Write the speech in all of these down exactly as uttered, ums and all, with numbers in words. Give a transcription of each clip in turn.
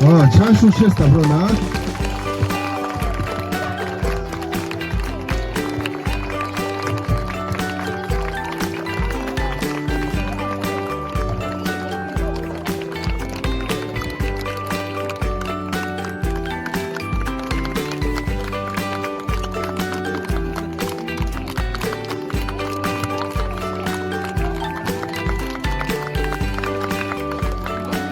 ཨ་ཕྱག་ཤུགས་ཆེ་ཙམ་རོགས་གནང་།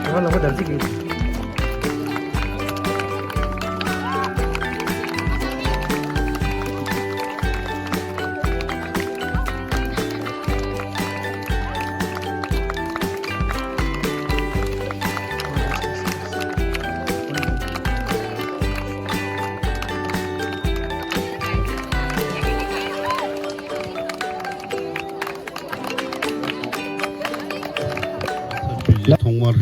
ང་ལ་མོ་དར་ཅིག་གིས། ཐོག་མར་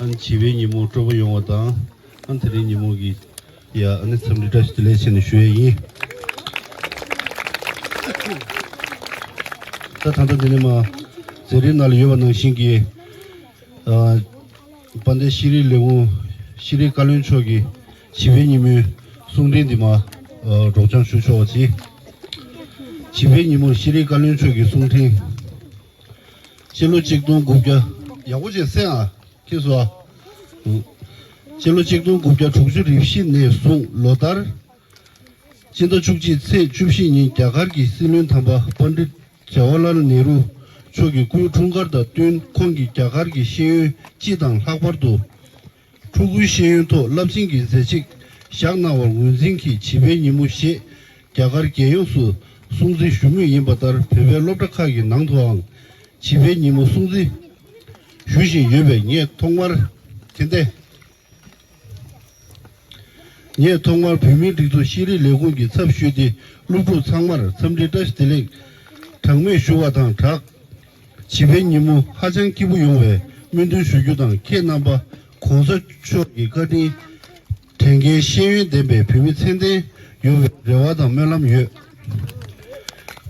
ཨ་ནི་བྱིས་པའི་ཉིན་མོ་སྤྲོ་པོ་ཡོང་བ་དང་། ཨ་ནི་དེ་རིང་ཉིན་མོ་གི་ཡ་ཨ་ནི་འཚམས་འདྲི་བཀྲ་ཤིས་བདེ་ལེགས་ཞེས་ནས་ཞུ་ཡས་ཡིན། ད་ད་ལྟ་འདི་ནས་མ་མཛད་རིམ་ནང་ལ་ཡོད་པ་ནང་བཞིན་གྱི་ཨ་དཔལ་ལྡན་ཤེས་རིག་ལས་ཁུངས་ཤེས་རིག་བཀའ་བློན་མཆོག་གིས་བྱིས་པའི་ཉིན་མོའི་གསུང་འཕྲིན་འདི་མ་ཨ་སྒྲོག་སྦྱང་ཞུ་ཆོག་པ་བྱེད། བྱིས་པའི་ཉིན་མོར་ཤེས་རིག་བཀའ་བློན་མཆོག་གི་གསུང་འཕྲིན། སྤྱི་ལོ་ཆིག་སྟོང་དགུ་བརྒྱ། ཡག་པོ་བྱས་གསན་ཨ། ཁྱེད་ཚོ་ཨ། སྤྱི་ལོ་ཆིག་སྟོང་དགུ་བརྒྱ་དྲུག་ཅུ་རེ་བཞི་ནས་བཟུང་ལོ་ལྟར་སྤྱི་ཟླ་བཅུ་གཅིག་ཚེས་བཅུ་བཞི་ཉིན་རྒྱ་གར་གྱི་སྲིད་བློན་དམ་པ་པཎ་ཌིཏ་ཇ་ཝར་ལལ་ནེ་རུ་མཆོག་གི་སྐུའི་འཁྲུངས་སྐར་དང་བསྟུན། ཁོང་གིས་རྒྱ་གར་གྱི་ཤེས་ཡོན་སྤྱི་དང་ལྷག་པར་དུ་ཕྲུ་གུའི་ཤེས་ཡོན་ཐོག་རླབས་ཆེན་གྱི་མཛད་རྗེས་བཞག་གནང་བར་ངོས་འཛིན་གྱིས་བྱིས་པའི་ཉིན་མོ་ཞེས་རྒྱ་གར་རྒྱལ་ཡོངས་སུ་སྲུང་བརྩི་ཞུ་མུས་ཡིན་པ་ལྟར། བོད་པའི་སློབ་གྲྭ་ཁག་གི་ནང་དུའང་བྱིས་པའི་ཉིན་མོ་སྲུང་བརྩི་ཞུ་བཞིན་ཡོད་པས། ངས་ཐོག་མར་དེ་འདྲ། ངས་ཐོག་མར་བོད་མིའི་སྒྲིག་འཛུགས་ཤེས་རིག་ལས་ཁུངས་ཀྱི་ཚབ་ཞུས་ཏེ། སློབ་ཕྲུག་ཚང་མར་འཚམས་འདྲི་བཀྲ་ཤིས་བདེ་ལེགས་གྲངས་མེད་ཞུ་བ་དང་སྦྲགས། བྱིས་པའི་ཉིན་མོ་ཧ་ཅང་སྐྱིད་པོ་ཡོང་བའི་སྨོན་འདུན་ཞུ་རྒྱུ་དང་། ཁྱེད་རྣམ་པ་གོང་ས་མཆོག་གི་བཀའ་དྲིན་དྲན་མཁན་ཤེས་ཡོན་ལྡན་པའི་བོད་མི་ཚད་ལྡན་ཡོང་བའི་རེ་བ་དང་སྨོན་ལམ་ཡོད།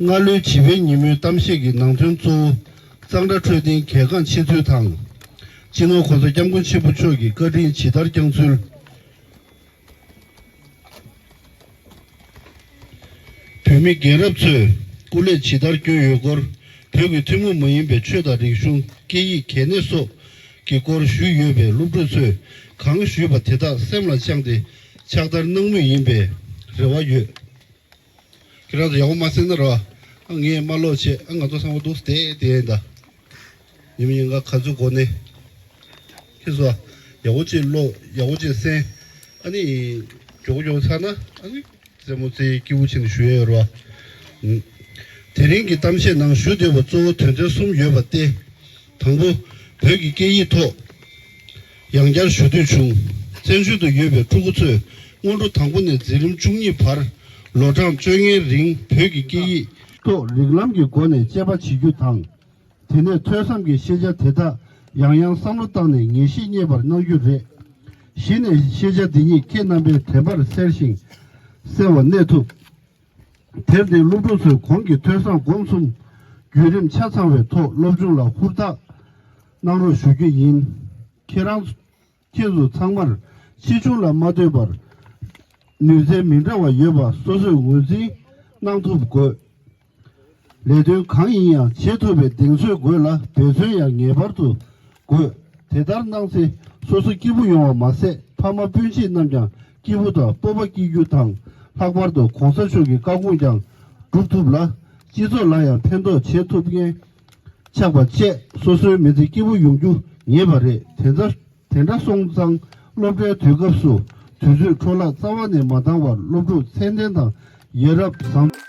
སྔ་ལོའི་བྱིས་པའི་ཉིན་མོའི་གཏམ་བཤད་ཀྱི་ནང་དོན་གཙོ་བོ། གཙང་སྦྲ་འཕྲོད་བསྟེན་གལ་འགངས་ཆེ་ཚུལ་དང་། སྤྱི་ནོར་༸གོང་ས་༸སྐྱབས་མགོན་ཆེན་པོ་མཆོག་གི་བཀའ་དྲིན་ཇི་ལྟར་བསྐྱངས་ཚུལ། བོད་མི་རྒན་རབས་ཚོས་སྐུ་ལས་ཇི་ལྟར་བསྐྱོན་ཡོད་སྐོར། བོད་ཀྱི་ཐུན་མོང་མ་ཡིན་པའི་ཆོས་དང་རིག་གཞུང་། སྐད་ཡིག། གལ་གནད་སོགས་ཀྱི་སྐོར་ཞུས་ཡོད་པས། སློབ་ཕྲུག་ཚོས་གང་ཞུས་པ་དེ་དག་སེམས་ལ་བཅངས་ཏེ་ཕྱག་བསྟར་གནང་མུས་ཡིན་པའི་རེ་བ་ཡོད། ཁྱེད་རང་ཚོ་ཡག་པོ་མ་གསན་ན་ར། ཨ་ངས་མ་ཀློག་བྱས། ཨ་ང་ཚོ་ཚང་མ་འདུག་བསྡད་བསྡད་ཡིན་ད། ཉི་མ་ཉིན་ག་ག་ཚོད་འགོར་ནས། ཁྱེད་ཚོ་ཡག་པོ་ཅིག་ཀློག་ཡག་པོ་ཅིག་གསན། ཨ་ནི་མགྱོགས་མགྱོགས་ཚར་ན་ཨ་ནི་རྩེད་མོ་རྩེ་སྐྱིད་པོ་བྱས་ནས་ཞུ་ཡས་ཡོད་ར། དེ་རིང་གི་གཏམ་བཤད་ནང་ཞུ་འདོད་པ་གཙོ་བོ་དོན་ཚན་གསུམ་ཡོད་པ་སྟེ། དང་པོ། བོད་ཀྱི་སྐད་ཡིག་ཐོག་ཡང་བསྐྱར་ཞུ་འདོད་བྱུང་། བཙན་བྱོལ་དུ་ཡོད་པའི་ཕྲུ་གུ་ཚོས་སྔོན་འགྲོ་དང་པོ་ནས་འཛིན་རིམ་བཅུ་གཉིས་བར་ལོ་གྲངས་བཅོ་ལྔའི་རིང་བོད་ཀྱི་སྐད་ཡིག་ཐོག་རིགས་ལམ་གྱི་སྒོ་ནས་དཔྱད་པ་བྱེད་རྒྱུ་དང་། དེ་ནས་ཐོས་བསམ་གྱི་ཤེས་བྱ་དེ་དག་ཡང་ཡང་བསམ་བློ་བཏང་ནས་ངེས་ཤེས་རྙེད་པར་གནང་རྒྱུ་རེད། གཞི་ནས་ཤེས་བྱ་འདི་ཉིད་ཁྱེད་རྣམ་པའི་དྲན་པར་གསལ་ཞིང་གསལ་བར་གནས་ཐུབ། དེར་བརྟེན་སློབ་ཕྲུག་ཚོས་གོང་གི་ཐོས་བསམ་སྒོམ་གསུམ་བརྒྱུད་རིམ་ཆ་ཚང་བའི་ཐོག་སློབ་སྦྱོང་ལ་ཧུར་ཐག་གནང་རོགས་ཞུ་རྒྱུ་ཡིན། ཁྱེད་རང་ཁྱེད་ཚོ་ཚང་མར་ཆེ་ཆུང་ལ་མ་ལྟོས་པར་ནུས་རྩལ་མི་འདྲ་བ་ཡོད་པ་སོ་སོས་ངོས་འཛིན་གནང་ཐུབ་དགོས། ལས་དོན་གང་ཡིན་ཡང་བྱེད་ཐུབ་པའི་གདེང་ཚོད་དགོས་ལ། འབད་བརྩོན་ཡང་ངེས་པར་དུ་དགོས། དེ་ལྟར་གནང་ཚེ་སོ་སོ་སྐྱིད་པོ་ཡོང་བ་མ་ཟད། ཕ་མ་སྤུན་མཆེད་རྣམས་ཀྱང་སྐྱིད་པོ་དང་སྤོབས་པ་སྐྱེ་རྒྱུ་དང་། ལྷག་པར་དུ་གོང་ས་མཆོག་གི་བཀའ་དགོངས་ཀྱང་སྒྲུབ་ཐུབ་ལ། སྤྱི་ཚོགས་ལ་ཡང་ཕན་ཐོགས་བྱེད་ཐུབ་མཁན་ཆགས་པ་བཅས་སོ་སོའི་མི་ཚེ་སྐྱིད་པོ་ཡོང་རྒྱུ་ངེས་པ་རེད། དེ་ལྟར། དེ་འདྲ་སོང་ཙང་སློབ་གྲྭའི་དུས་སྐབས་སུ་དུས་ཚོད་འཕྲོ་བརླག་རྩ་བ་ནས་མ་བཏང་བར་སློབ་ཕྲུག་ཚད་ལྡན་དང་ཡ་རབས་བཟང་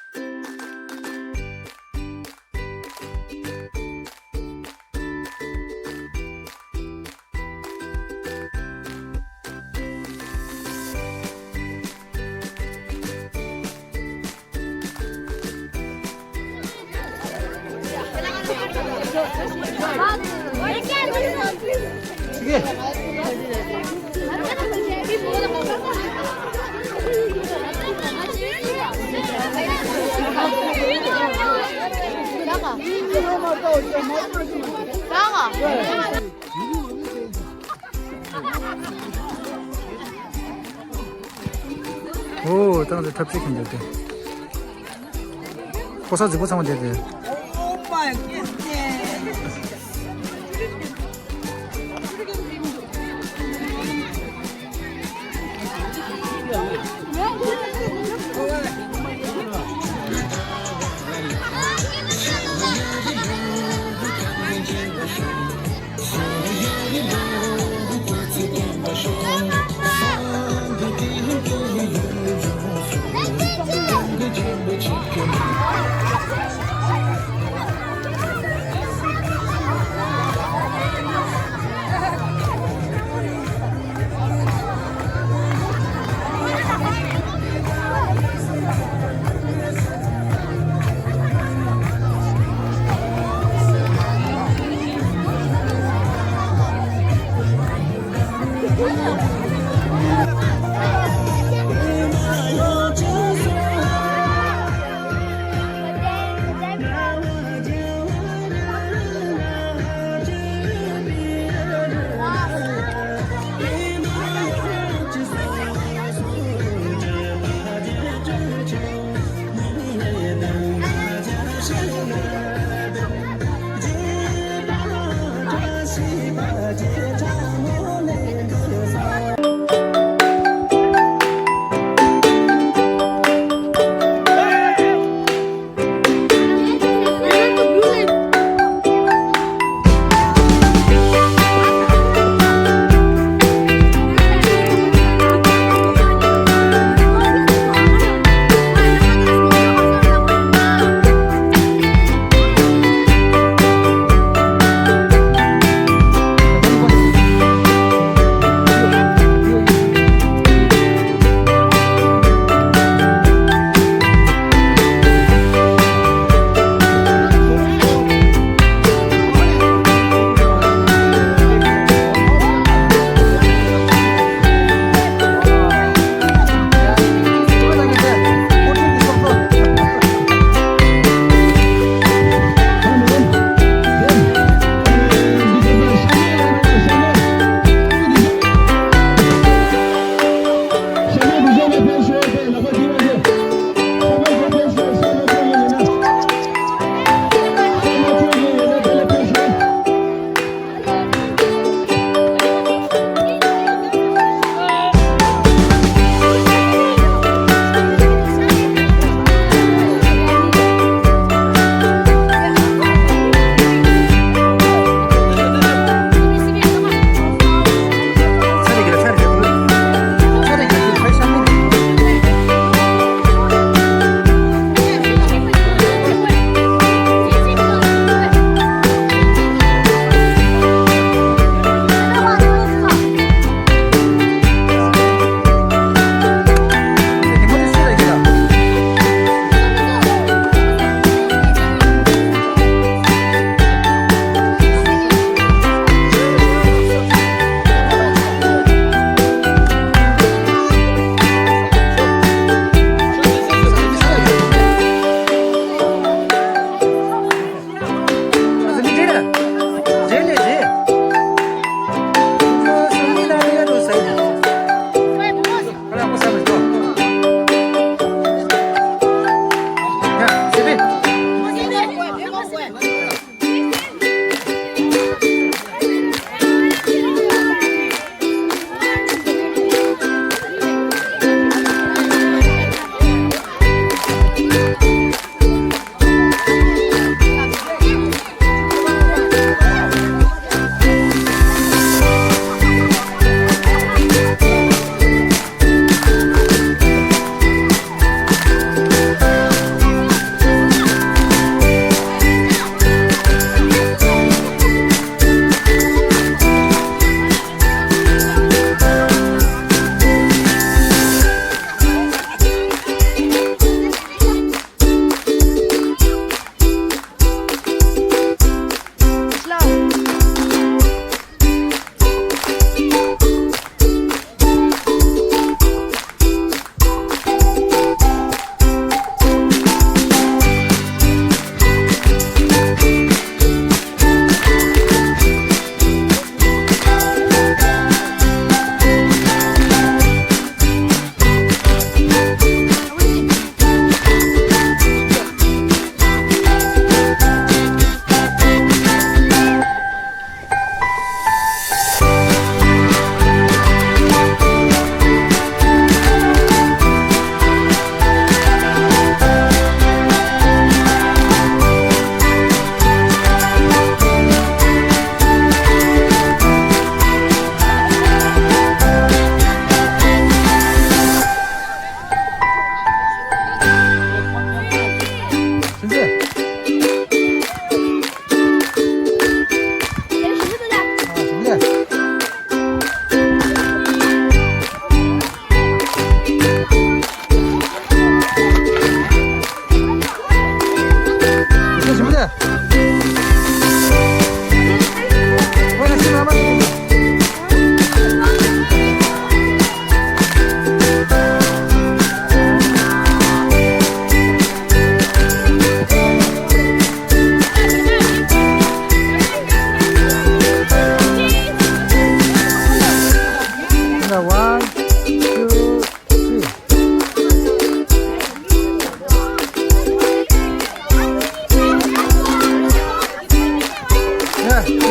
ཨོ། ད་ང་ཚོ་ཐབས་ཤེས་མཁན་འདུག་སྟེ། ཕོ་གསར་རྫིག་པོ་ཚང་མ་བསྡད་དེ། Oh my goodness.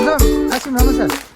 ལམ་ཨ་ཤི་མ་མ་ས།